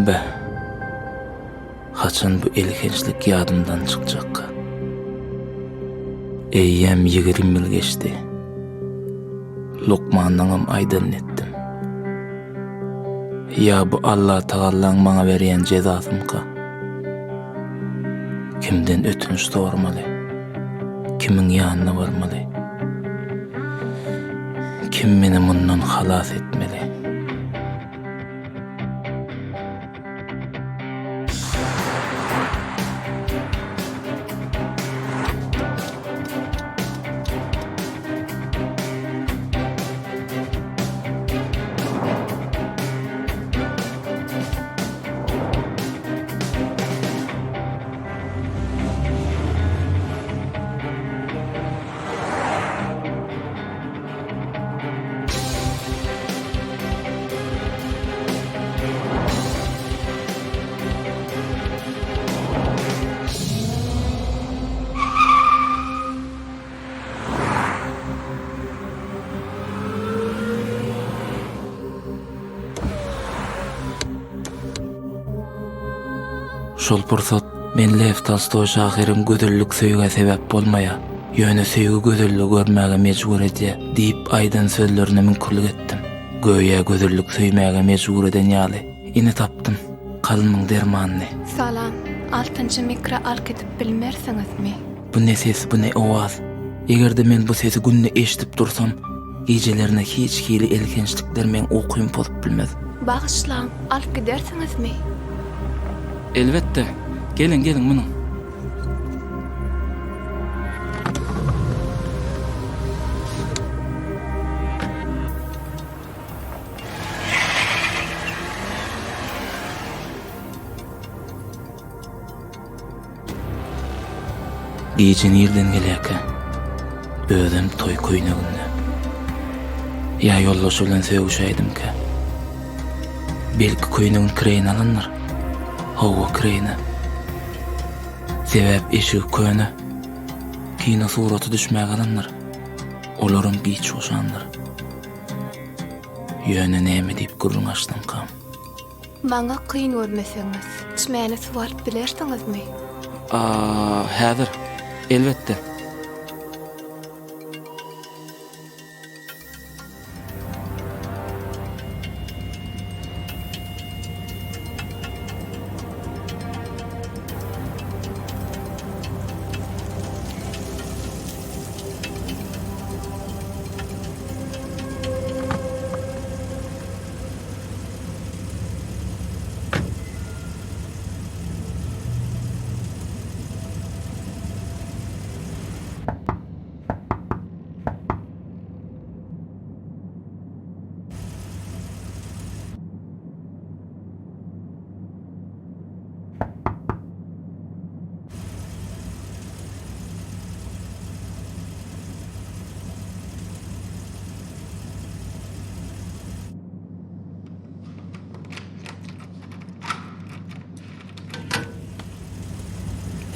Beh. Haçan bu elhençlik ýadymdan çykjakka? Eýýäm 20 ýyl geçdi. Lukmanyňam aýdanyny etdim. Ýa bu Allatagallaň maňa berýän jezasymyka? Kimden ötünç soramaly? Kimiň ýanyna barmaly? Kim meni mundan halas etmeli? Şol pursat men Lew Tolstoý şahyryň Gözellik söýgä sebäp bolmaýar, ýöne söýgi gözelligi görmäge mejbur edýär diýip aýdan sözlerine müňkürlik etdim. Göýä gözellik söýmäge mejbur eden ýaly. Ine tapdym kalbymyň dermanyny. Salam, altynjy mikro alyp gidip bilmersiňizmi? Bu ne ses, bu ne owaz? Eger-de men bu sesi günde eşidip dursam, gijelerine hiç hili elhençlikler meň ukymy pozup bilmez. Bagyşlaň, alyp gidersiňizmi? Elbetde. Geliň, geliň, münüň. Gije nirden gelýärkä? Özem toý köýneginde. Ýa ýoldaşy bilen sögüşäýdimkä? Belki köýnegini kireýine alandyr? Hawa, kireýine. Sebäp eşigi köne. Kino surata düşmäge alandyr. Olaram giç boşandyr. Ýöne näme diýip gürrüň açdymkam? Maňa kyn görmeseňiz, içmäne suw alyp bilersiňizmi? A, häzir. Elbetde.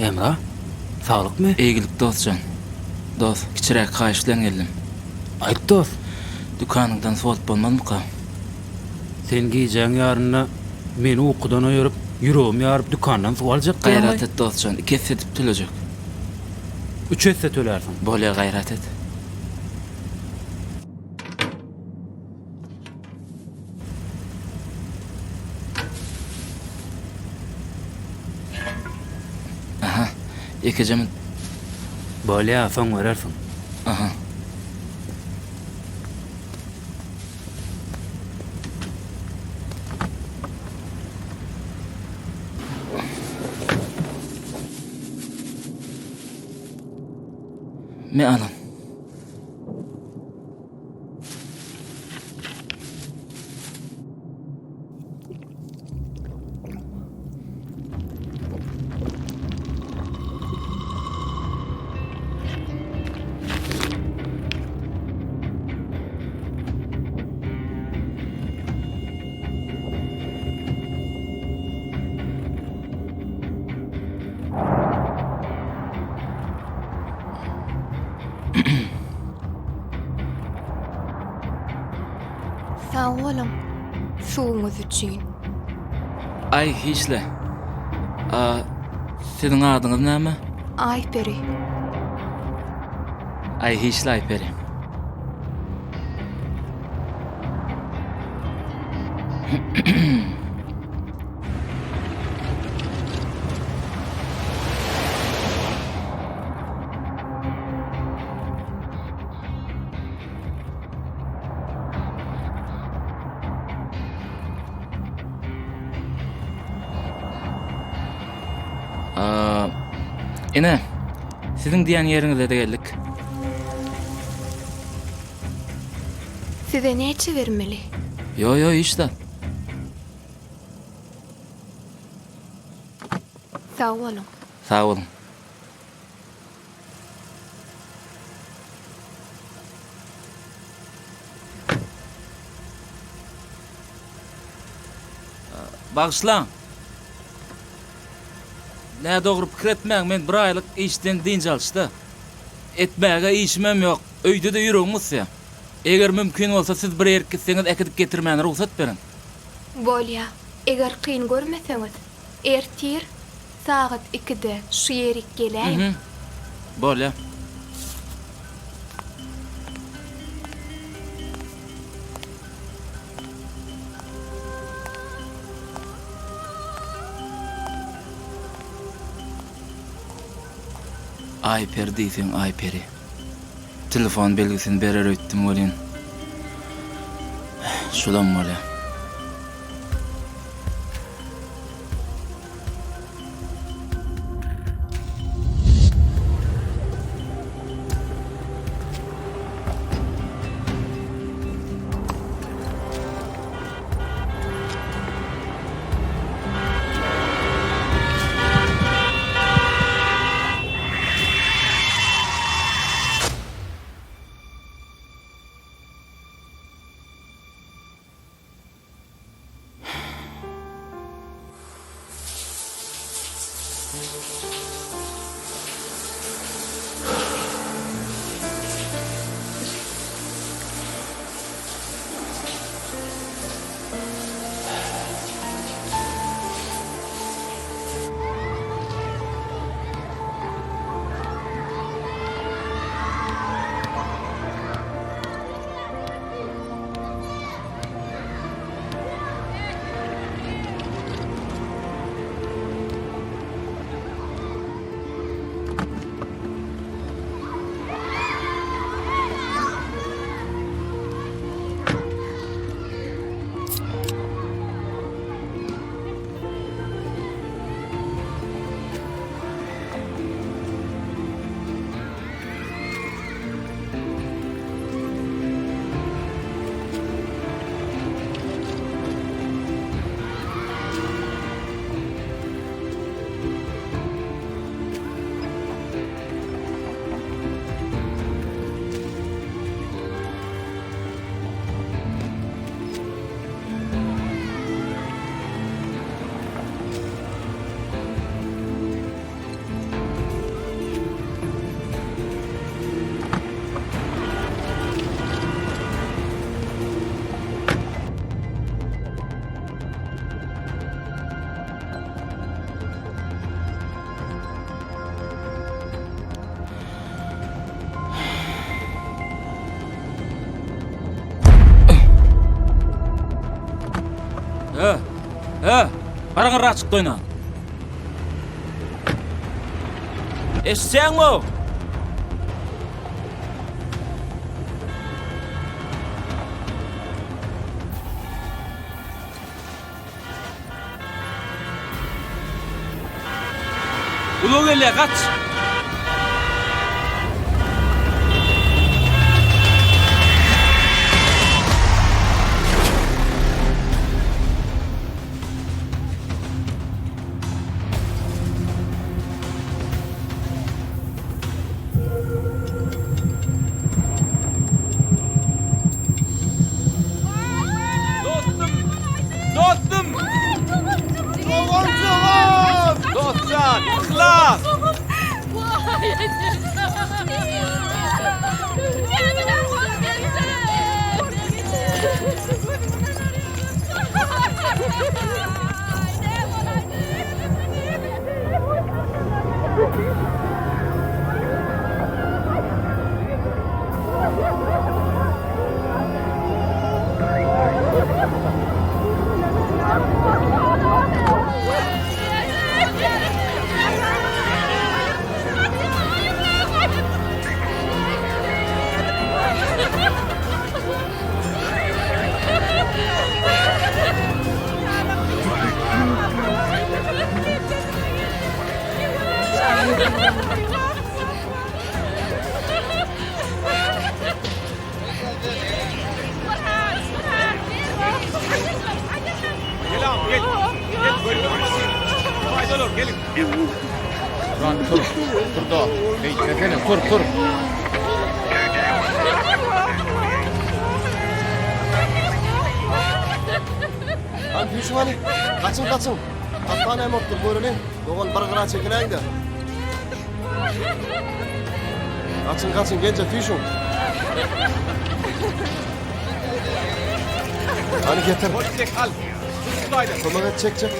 Hemra, saglykmy? Eýgilik dost jan. Dost, kiçiräk haýyş bilen geldim. Aýt dost. Dükanyňdan suw alyp bolmazmyka? Sen gijäň ýarynda meni ukudan oýaryp, ýüregimi ýaryp dükandan suw aljak diýýäňmi? Gaýrat et dost jan, iki esse edip tölejek. Üç esse tölärsiň. Bolýar, gaýrat et. Aha, ýekeje min. Bolýa, soň berersiň. Aha. Me alyň. Sag boluň, suwuňyz üçin. Aý, hiç-le. A, siziň adyňyz näme? Aýperi. Aý, hiç-le, Aýperi. Ine, siziň diýen ýeriňize-de geldik. Size näçe bermeli? Ýo, ýo, hiç zat. Sag boluň. Sag boluň. Bagyşlaň. Nädogry pikir etmäň, men bir aýlyk işden dynç alyşda. Etmäge işimem ýok, öýde-de ýüregim gysýar. Eger mümkin bolsa siz bir ýerik gitseňiz äkidip getirmäne rugsat beriň. Bolýa, eger kyn görmeseňiz, ertir sagat ikide şu ýerik geläýiň. Mhm. Bolýa. Aýperi diýseň Aýperi. Telefon belgisini berer öýtdüm welin, şulam bolýa. Hä? Hä? Garaňa raçyk doýna. Eşitýäňmi? Ulag gelýär, gaç! Hany süýşüň hany. Gaçyň gaçyň. Asman näme bolupdyr göreliň. Dogan bir gyra çekiläýiň-de. Gaçyň gaçyň genje süýşüň. Hany getir. Çek al. Kömek et çek çek.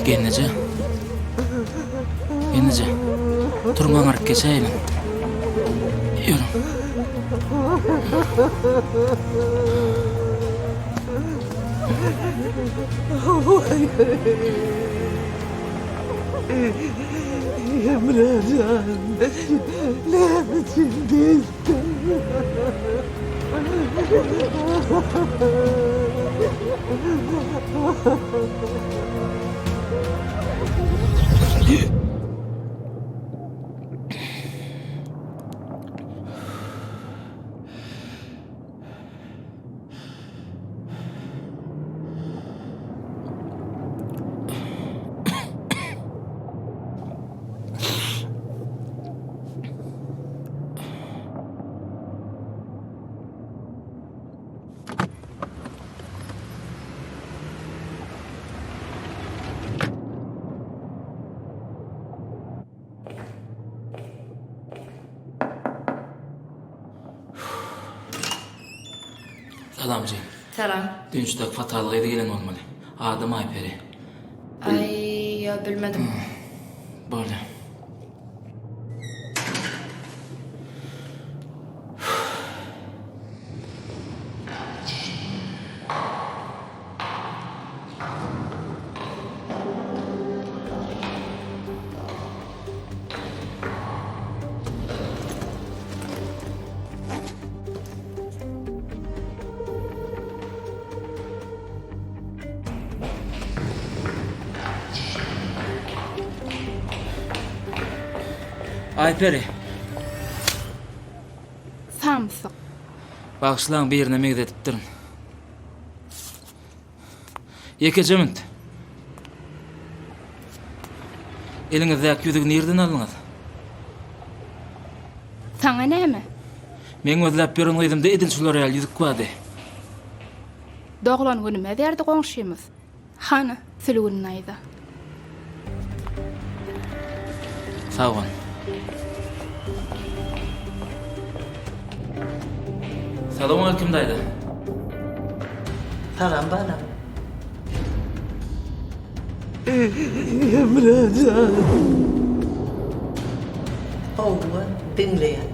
Gelneje. Gelneje. Turuň aňaryp geçäýeliň. Ýörüň. Emrejan, näme üçin beýtdiň? Salam jigim. Salam. Düýn şudak Fataly gyzy gelen bolmaly. Adym Aýperi. Aý, ýo bilmedim. Bolýa. Aýperi. Samsyk. Bagyşlaň birine meňzedipdirin. Ýekeje münt. Eliňizdäki ýüzügi nirden aldyňyz? Saňa näme? Meň gözläp ýören gyzymda edil şular ýaly ýüzük bardy. Doglan günüme berdi goňşymyz. Hany, Sülgün daýza. Sag bol. Salowmalikim daýza. Salam balam. Emrejan. Hawa, diňleýän.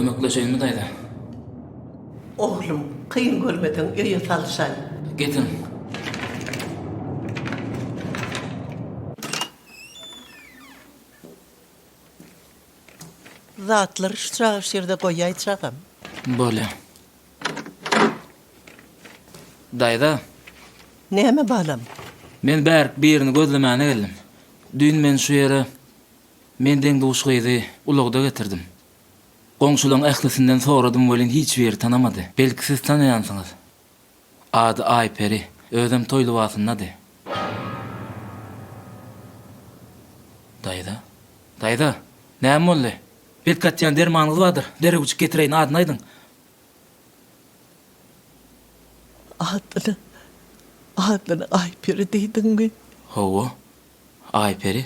Kömekleşeýinmi daýza? Oglum, kyn görmeseň öýe salyşaý. Getiriň. Zatlary şu çaga şu ýerde goýaý çagam. Bolýa. Daýza. Näme balam? Men bärik birini gözlemäne geldim. Düýn men şu ýere men deň-duş gyzy ulagda getirdim. Goňşulaň ählisinden soradym welin hiç biri tanamady. Belki siz tanaýansyňyz. Ady Aýperi. Özem toý lybasyndady. Daýza. Daýza! Näme boldy? Belki atýan dermanyňyz bardyr. Derrewjik getireýin, adyny aýdyň. Adyny, adyny Aýperi diýdiňmi? Hawa, Aýperi.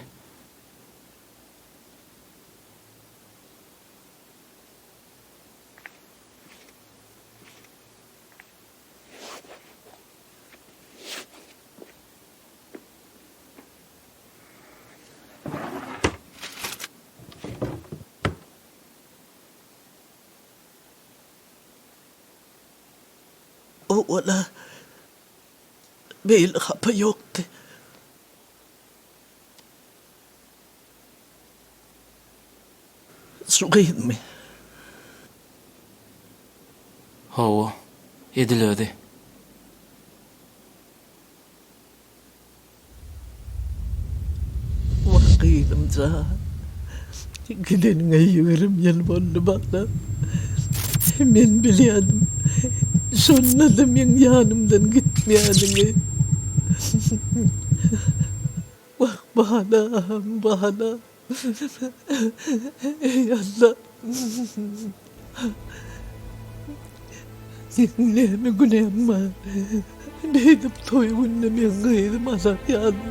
Owal-a beýle hapa ýokdy. Şu gyzmy? Hawa, edil özi. Wah gyzym jan, gideniňe 20 ýyl boldy balam. Men bilýädim, şonda-da meň ýanymdan gitmeýäniňi. Wah balam, balam. Eý Alla! Meniň näme günäm bar? Beýdip toý gününe meň gyzym azar ýaly.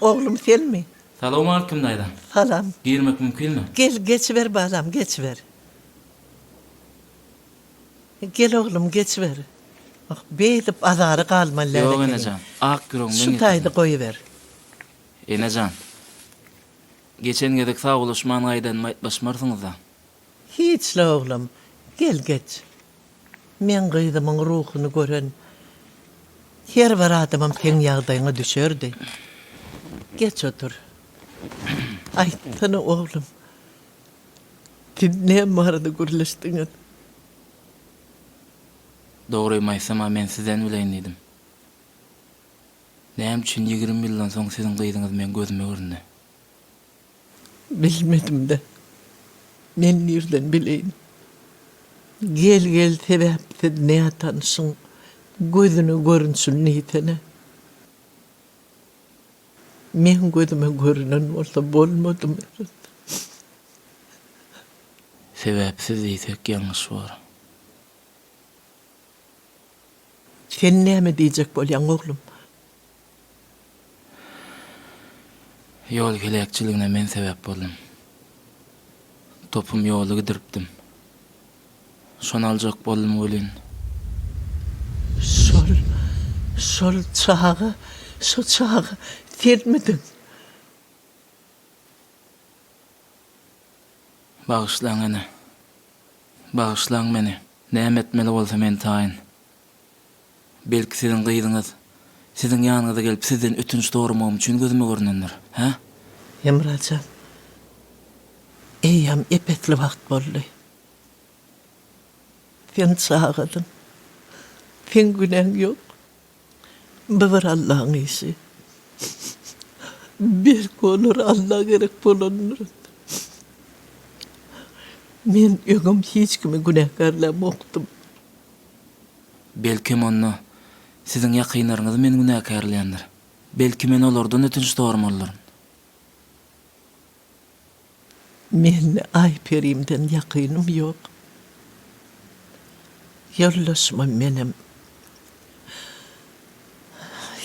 Oglum senmi? Salowmalikim daýza. Salam. Girmek mümkinmi? Gel, geçiber balam, geçiber. Gel oglum, geçiber. Ah, beýdip azary galmaly däl Ýok ekeniň. enejan, ak ýüregiňden Şu taýda getirdim. goýuber. Enejan, geçen gezek sagboluşman gaýdanymy aýtlaşmarsyňyz-da. Hiç-le oglum, gel geç. Meň gyzymyň ruhuny gören her bir adamam seň ýagdaýyňa düşerdi. Geç otur. Aýtsana oglum, siz näme barada gürleşdiňiz? Dogrymy aýtsam-a men sizden bileýin diýdim. Näme üçin 20 ýyldan soň siziň gyzyňyz meň gözüme göründi? Bilmedim-dä. Men nirden bileýin. Gel-gel sebäpsiz nätanyşyň gözüne görünsin diýsene. Meň gözüme görünen bolsa bolmadymy? Sebäpsiz diýsek ýalňyş bor. Sen näme diýjek bolýaň oglum? Ýol heläkçiligine men sebäp boldum. Topum ýoly gidiripdim. Şony aljak boldum welin. Şol, şol çaga, şo çaga senmidiň? Bagyşlaň ene. Bagyşlaň meni. Näme etmeli bolsa men taýyn. Belki siziň gyzyňyz siziň ýanyňyza gelip sizden ötünç soramagym üçin gözüme görnendir, hä? Hemra jan, eýýäm ep-esli wagt boldy. Sen çagadyň. Seň günäň ýok. Bu bir Allaň işi. Belki olar Alla gerek bolandyr. Men öňem hiç kimi günäkärlämokdym. Belkem onda siziň ýakynlaryňyz meni günäkärleýändir. Belki men olardan ötünç soramalydyryn. Men Aýperimden ýakynym ýok. Ýoldaşymam menem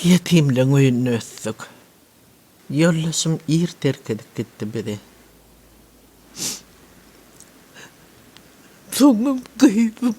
ýetimleň öýünde ösdük. Ýoldaşym ir terk edip gitdi bizi. Soňam gyzym.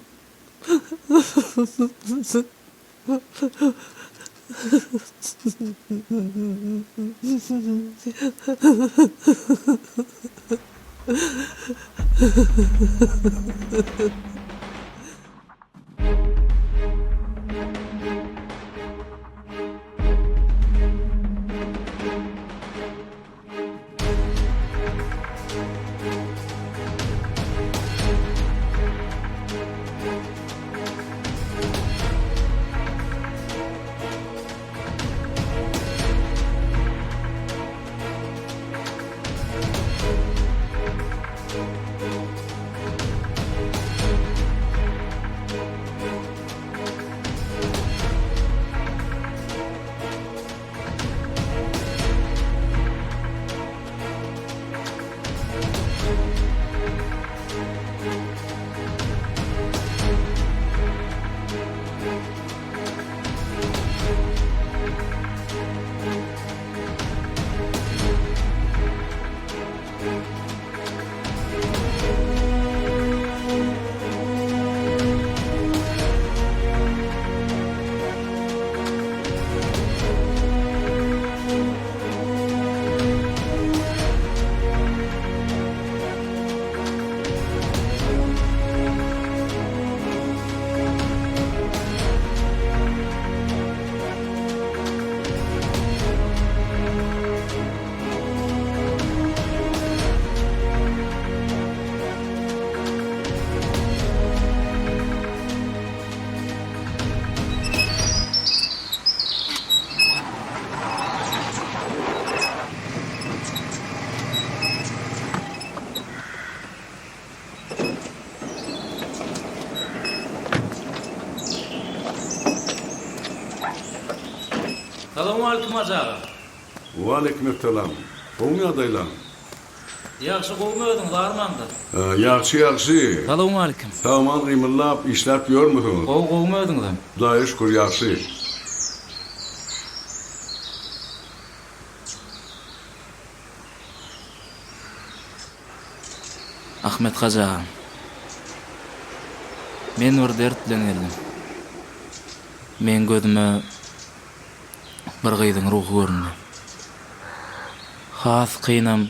Salowmalikim Hajy aga. Waleýkimessalam. Gowumy ýagdaýlaň? Ýagşy gowumy özüňiz armaňda? Ýagşy ýagşy. Salowmalikim. Sag-aman gymyldap işläp ýörmüsiňiz? Gowy gowumy özüňizem? Hudaýa şükür ýagşy. Ahmet hajy agam. Men bir dert bilen geldim. Meň gözüme bir gyzyň ruhy göründi. Has kynam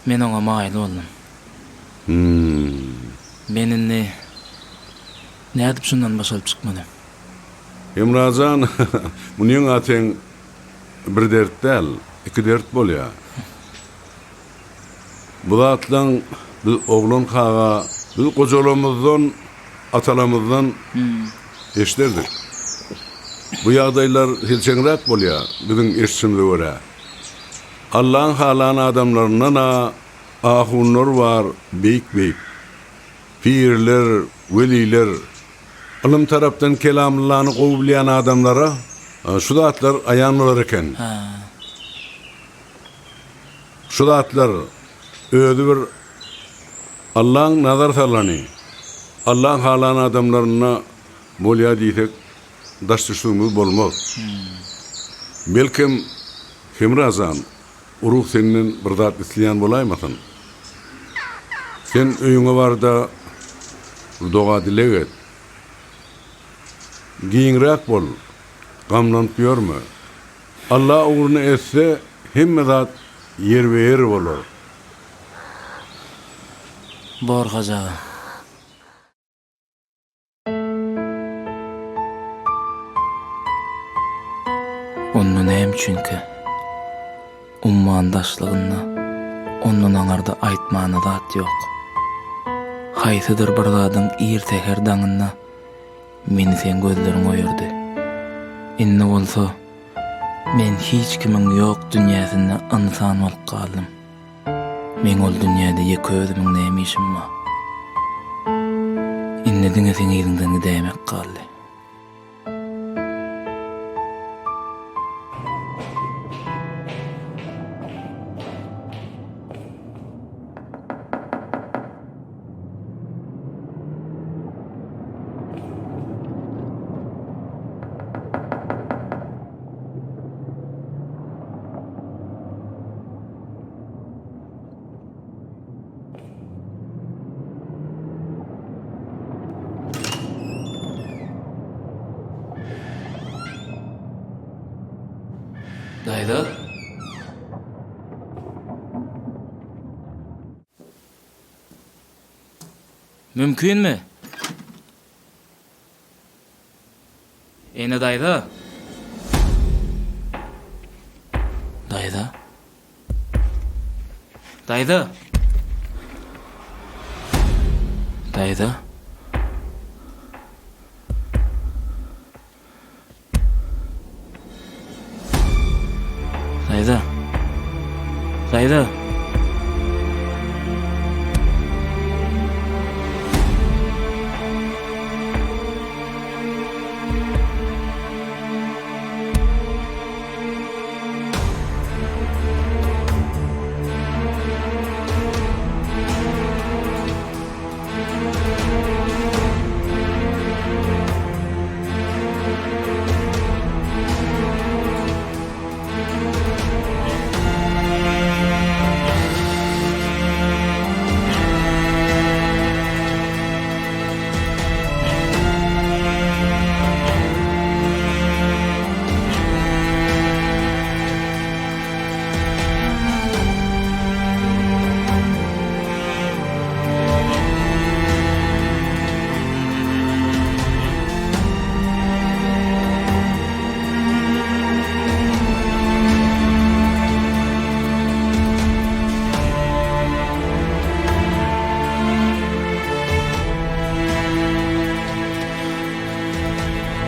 men oňa maýyl boldum. Men indi nädip şundan baş alyp çykmaly? Hemra jan, munyň-a seň bir dert däl, iki dert bolýa. Bu zatlaň biz oglankaga biz gojalarymyzdan, atalarymyzdan eşiderdik. Bu ýagdaýlar selçeňräk bolýar biziň eşidişimize görä. Allaň halan adamlaryndan-a ahunlar bar beýik-beýik. Pirler, weliler. Ylym tarapdan Kelamyllany gowy bilýän adamlara şu zatlar aýan bolar eken. Şu zatlar özi bir Allaň nazar salany, Allaň halan adamlarynda bolýar diýsek daş düşdügimiz bolmaz. Belkem Hemra jan, Ruh senden bir zat isleýän bolaýmasyn? Sen öýüňe bar-da, bir doga-dileg et. Giňräk bol, gamlanyp ýörme. Alla ugruna etse, hemme zat ýerbe-ýer bolar. Bor, Hajy aga. Onda näme üçinkä? Umman daşlygynda ondan aňarda aýtmana zat ýok. Haýsydyr bir zadyň ir säher daňynda meni seň gözleriň oýardy. Indi bolsa men hiç kimiň ýok dünýäsinde ynsan bolup galdym. Meň ol dünýäde ýeke özümiň näme işim bar? Indi diňe seň yzyňdan gidäýmek galdy. Daýza. Mümkinmi? Ene daýza. Daýza. Daýza. Daýza. Daýza. Daýza.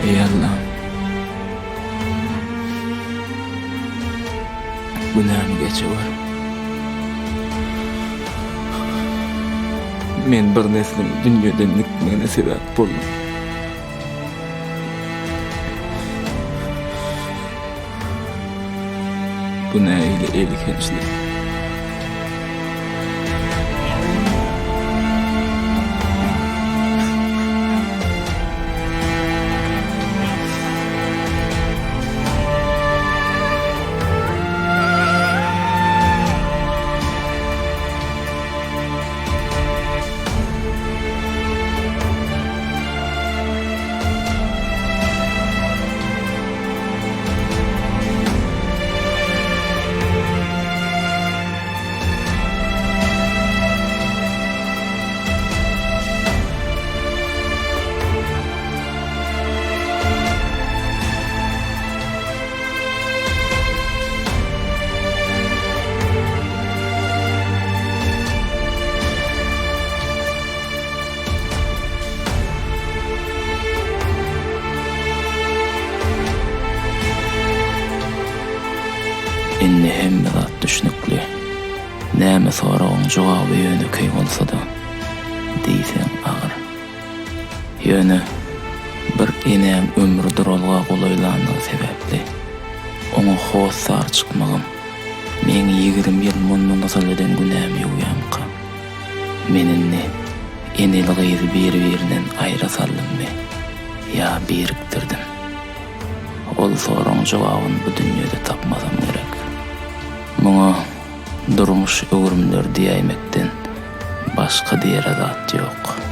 Eý Allam! Günämi geçewer. Men bir nesliň dünýeden gitmegine sebäp boldum. Bu nähili elhençlik? Indi hemme zat. düşnükli. Näme soragyň jogaby ýönekeý bolsa-da, diýseň agyr. Ýöne bir enäň ömri duralga golaýlandygy sebäpli, oňa hossar çykmagym meň 20 ýyl mundan ozal eden günämi ýuwýamyka? Men indi eneli-gyzy bir-birinden aýra saldymmy ýa birikdirdim? Ol soragyň jogabyny bu dünýede tapmasam gerek. Muňa durmuş öwrümleri diýäýmekden başga diýere zat ýok.